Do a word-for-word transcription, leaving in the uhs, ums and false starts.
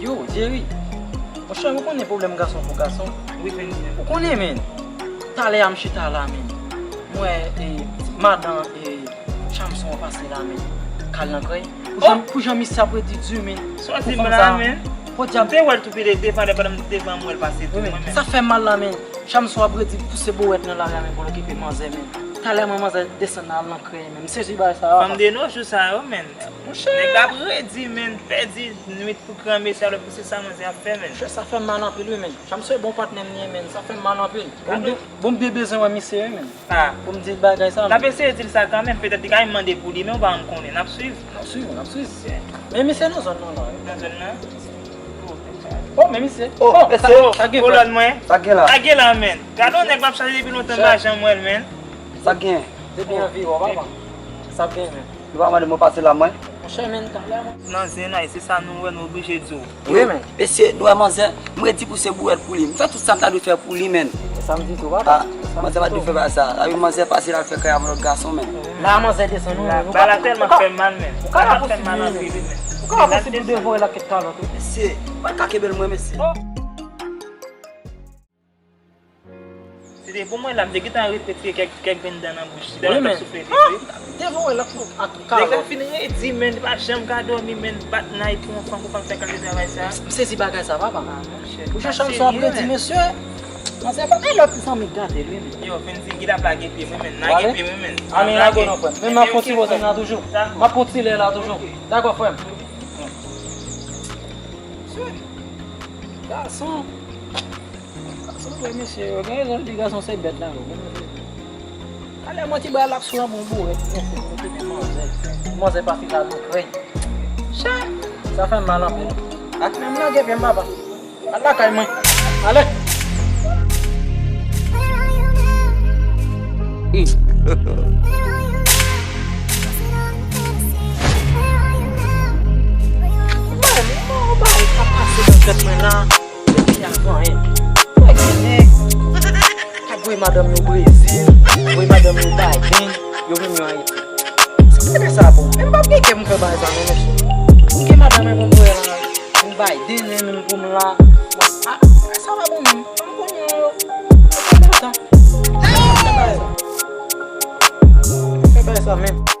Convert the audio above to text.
Yo, Jerry, monchè, ou konnen pwoblèm gason pou gason. Wi, men. Ou konnen, men. Talè a m chita la, men. M wè, e, madan, e, Chamson an pase la, men. K al nan krèy. Pou jan, pou jan misye ap redi di, men. Sa w di m la, men. Podyab. M te wè l tou pile devan, devan, devan m wè l pase tou, men. Sa fè m mal la, men. Chamson ap redi pouse bowèt nan lari a, men, pou l okipe manzè, men. Talè mwen manzè desann al nan krèy, men. M sezi bagay sa a. Fanm de nos jours sa yo, men. Monchè. Nèg la ap redi, men. Pèdi nwit pou gran mesye, alò pou se sa manzè ap fè, men. Monchè, sa fè m mal anpil, wi, men. Chamson se bon patnè m li ye, men. Sa fè m mal anpil. Bon, m byen bezwen wè misye, wi, men. Ah. Pou m di l bagay sa, men. N ap eseye di l sa kanmenm, petèt li ka menm mande pou li, men ou pa janm konnen. N ap swiv. N ap swiv, n ap swiv. Men misye nan zòn nan la, wi. Nan zòn nan? Oh, men misye. Oh, mesye. Sa gen, kolòn mwen. Sa gen la. Sa gen la, men. Gade yon nèg m ap chache depi lontan, m pa janm wè l, men. Sa gen. Depi anviwon, papa. Sa gen, men. Nou pa mande mwen pase la, mwen. Monchè, men talè, mwen. Nan zen la, e se sa nou wè, nou oblije di w. Wi, men. Mesye, nou wè manzè, m redi pou se bouwèt pou li. M fè tout sa m ta dwe fè pou li, men. E sa m di tou, papa. Ah, manzè pa t dwe fè bagay sa. Awi, manzè pase la, l fè kay avèk lòt gason, men. La, manzè desann, wi, men. Bagay la tèlman fè m mal, men. Ou ka la fè m mal anpil, wi, men. Ou ka la posib pou devan la kèk kalòt, wi. Mesye, mwen ka kenbe l, mwen, mesye. Oh. Se te pou mwen la, m te gentan ret retire kèk, kèk grenn dan nan bouch li. Wi, men. Devan wè l ak, ak kalòt. Nèg la fin redi, men, li pa janm ka dòmi, men, bat night pou yon fanm, pou fanm fè kalite travay sa. M sezi bagay sa, papa. Ah, monchè. Ou jan Chamson ap redi, mesye. Manzè pa gen lòt zanmi gade l, wi, men. Yo, vin di, Guy ap lage pye mwen, men, lage pye mwen, men. Ale, lage non, frè m. Men m ap fon ti boz la toujou. M ap fon ti lè la toujou. Dakò, frè m. Gason. Gason vre, mesye, yo gen rezon di gason se bèt la, yo. Talè mwen ti bay l ap sou an bon bourèt, mesye, mwen te gen manzè. Manzè pa fin al nan krèy. Chè! Sa fè m mal anpil. Ak menm lage pye m, papa. Al lakay mwen. Ale! Mwen, mwen, mwen, bagay k ap pase nan tèt mwen la. Depi avan, hein. Mwen gen nèg. K ap voye madanm yo Brezil, voye madanm yo Biden, yo vin yo Ayiti. Sa bagay sa bon. Men m p ap gen kè pou m fè bagay sa, non, mesye. M gen madanm mwen pou m voye la, pou m Biden, men menm pou m la. Ah, sa pa bon, menm. Fanm kounye a yo. Yo pa kontan. Fè bagay sa. Fè bagay sa, menm.